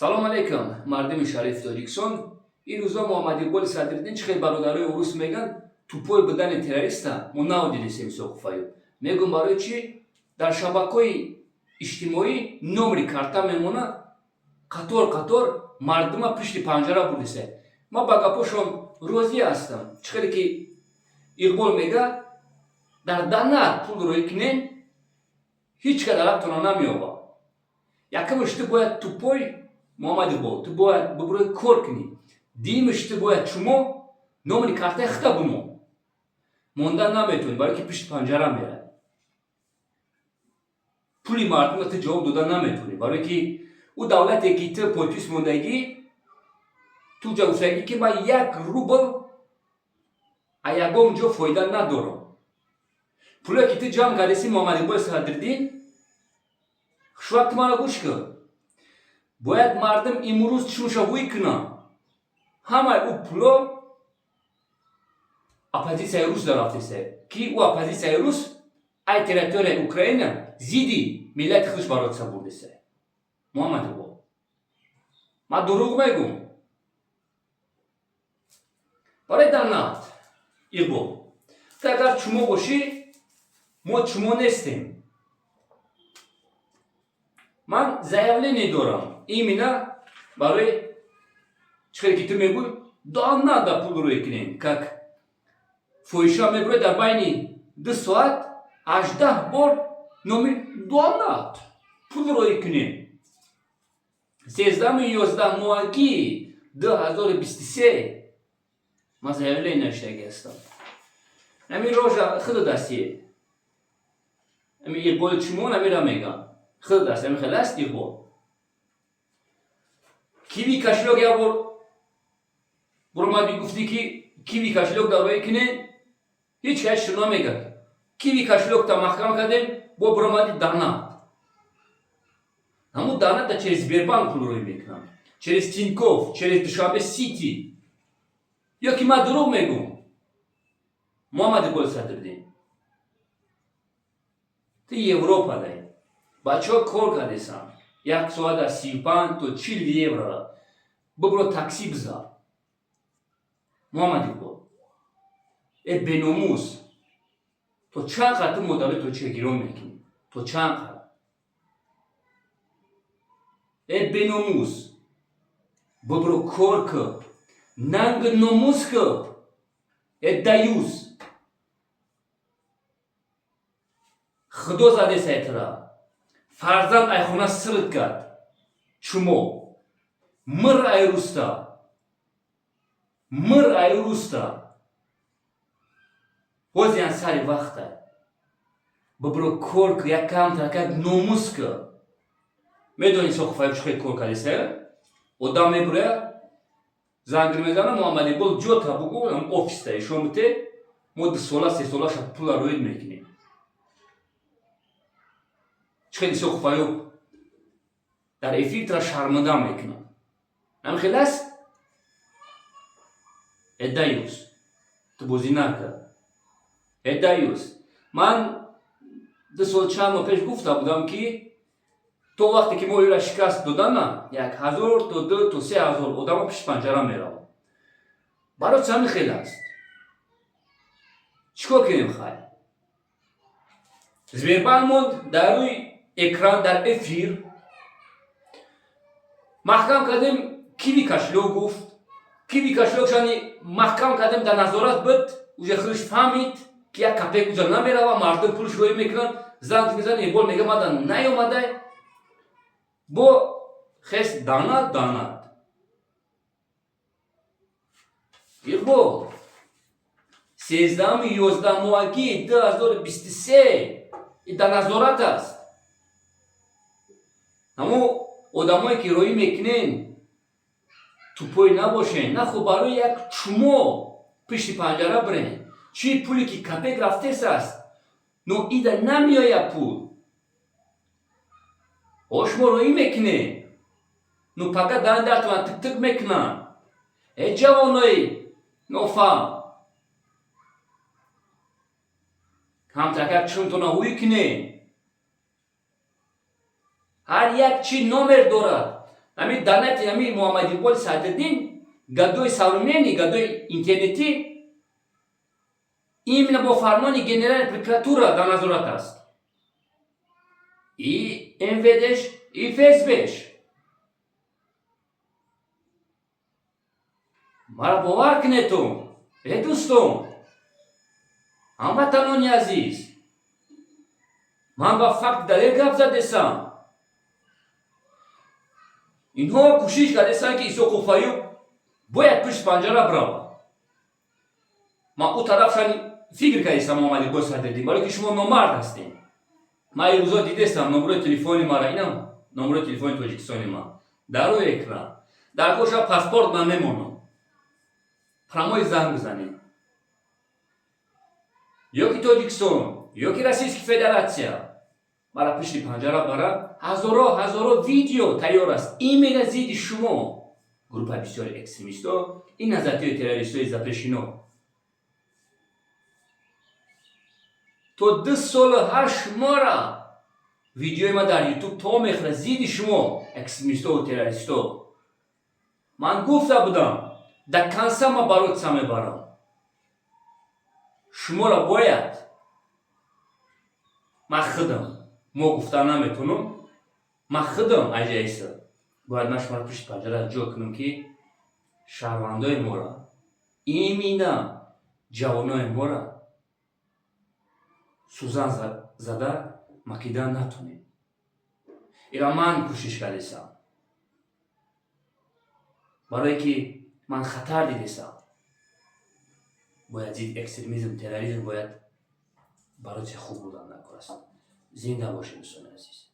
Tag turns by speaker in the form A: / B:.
A: Салом алейкум, мардуми шарифи Тоҷикистон. Ин рӯзо Муҳаммад Иқболи Садриддин, чӣ хел бародарои урус мегӯянд, тупой будани террориста мо надидесем. Исоқуфаю мегӯм, барои чӣ дар шабакаҳои иҷтимоӣ номери карта мемонад, қатор қатор мардума пишти панҷара бурдисе. Ман ба гапошон розӣ ҳастам. Чӣ хеле ки Иқбол мега, дар донат пул рӯй кунем, ҳеҷ кас алабтона намеёбад. Якумш, ту бояд, тупой Муҳаммад Иқбол, ту бояд бибурӯи кор кунӣ. Дуюмш, ту бояд чумо номери картаи хита бимон. Мондан наметавонӣ, барое ки пишти панҷара меравӣ. Пули мардума ту ҷавоб дода наметавонӣ, барое ки ӯ давлате ки ту подпись мондагӣ, ту ҷа гуфтагӣ, ки ман як рубл а ягон ҷо фоида надорам. Пуле ки ту ҷамъ кардеси, Муҳаммад Иқболи Садриддин, хушвақт ту маро гӯш кун. Бояд мардум имрӯз чунша вуй кунанд: ҳамаи ӯ пуло оппозитсияи рус дарафтеса, ки ӯ оппозитсияи рус ай территорияи Украина зидди миллати худаш баротиса бурдеса. Муҳаммад Иқбол, ман дурӯғ мегӯм? Барои донат, Иқбол, ту агар чумо бошӣ, мо чумо нестем. Ман заявление дорам именно барои чӣ хеле ки ту мегӯй, донат пул рӯй кунем, как фоҳиша мебуред, дар байни 2 соат 18 бор номи донат пул рӯй кунем. 13-уми 11 моҳагии 2023 ман заявление навиштагӣ ҳастам. Ҳамин рожа худо дастие, ами Иқболи чумон амира мегам, худо даст, ами хеле аст. Иқбол, Киви кошелёк як бор буромадӣ, гуфтӣ, ки Киви кошелёк дар рӯи кине, ҳеҷ кас шуно мегӯяд. Киви кошелёк та маҳкам кардем, бо буромадӣ донат. Ҳамун доната через Сбербанк пул рӯй мекунам, через Тинькофф, через Душанбе Сити. Ё ки ман дурӯғ мегӯм, Муҳаммад Иқболи Садриддин? Ту Европа дай, бачаҳо кор кардесанд, як соата 35 то 40 еврора. Бибро, такси бизар. Муҳаммад Иқбол, э беномус, то чанд қадр ту модари тоҷика гирон мекунӣ? То чанд қадр, э беномус? Бибро, кор кӯ, нанг номус кӯ, э даюс. Худо задесай тура, фарзанд ай хона сирт кард. Чумо мир ай руста, мир ай руста. Ҳозиан сари вақта бибро, кор кӯ, як камтаракак номус кӯ. Медонӣ, Соқуфаев чӣ хел кор кардеса? Одам мебурояд, занг мезана: «Муҳаммад Иқбол, ҷота бугӯ, офиста ишон бите, мо 2 сола, 3 солаша пула рӯид мекунем». Чӣ хел Исоқуфаёб дар эфир тура шарманда мекунад, ҳамин хел аст? Э даюс, ту бозӣ накард, э даюс. Ман 2 сол чанд моҳ пеш гуфта будам, ки то вақте ки мо ира шикаст додана, 1000 то 2 то 3 ҳазор одамо пишти панҷара меравад. Барои чӣ ҳамин хел аст? Чӣ кор кунем? Хай, Сбербанк монд дар рӯи экран, дар эфир маҳкам кардем. Киви кошелёк гуфт, Киви кошелёк шани маҳкам кардем, дар назорат буд. Уже худаш фаҳмид, ки як копейк уҷа намерава. Мардум пулш рӯй мекунанд, занг мезанад, Иқбол мега, мада наёмадай. Бо хес донат, донат. Иқбол, 13-уми 11 моҳагии 2023 дар назорат аст. Ҳамо одамое ки роӣ мекунен, тупой набошен. Нахо барои як чумо пишти панҷара бирен. Чӣ пуле ки копейк рафтес аст, но ида намеояд пул. О, шумо роӣ мекунед, ну пага дан дартона тик-тик мекунанд. Э ҷавонои нофаҳм, камтаракак чунтона ҳуй кунед. Ҳар як чӣ номер дорад. Ҳамин донати ҳамин Муҳаммад Иқболи Садриддин, гадои современный, гадои интернетӣ, именно бо фармони генеральная прокуратура дар назорат аст, и МВДш, и ФСБш. Мара бовар кунедтон, э дӯстон, ҳамватанони азиз, ман ба факт, далел гап задесам. Инҳо кӯшиш кардесанд, ки Исоқов Аюб бояд пушти панҷара биравад. Ман ӯ тарафшани фикр кардесам, Муҳаммад Иқбол Садриддин, барое ки шумо номард ҳастем. Ман ин рӯзо дидестам номерои телефони мара, инам номерои телефони Тоҷикистони ман дар рӯи экран. Дар коша паспорт ман мемонам, прямой занг бизанед, ё ки Тоҷикистон, ё ки Российский Федерация. Мара пушти панҷара бара, ҳазоро ҳазоро видео тайёр аст именно зидди шумо, группаи бисёри экстремистҳо, ин назарияҳои террористҳои запрещено. То 2 солу 8 моҳра видеои ман дар Ютуб то мехӯрад зидди шумо, экстремистҳову террористҳо. Ман гуфта будам, до конца ман бороться мебарам. Шуморо бояд ман худам мо гуфта наметонам, ман худам аҷаиса бояд ман шуморо пушти панҷара ҷо кунам, ки шаҳрвандои моро, именно ҷавонои моро сӯзан зада макидан натонем. Ира ман кӯшиш кардесам, барое ки ман хатар дидесам. Бояд зидди экстремизм, терроризм бояд бороться. Хуб будан накор аст. Зинда бошед, дӯстони азиз.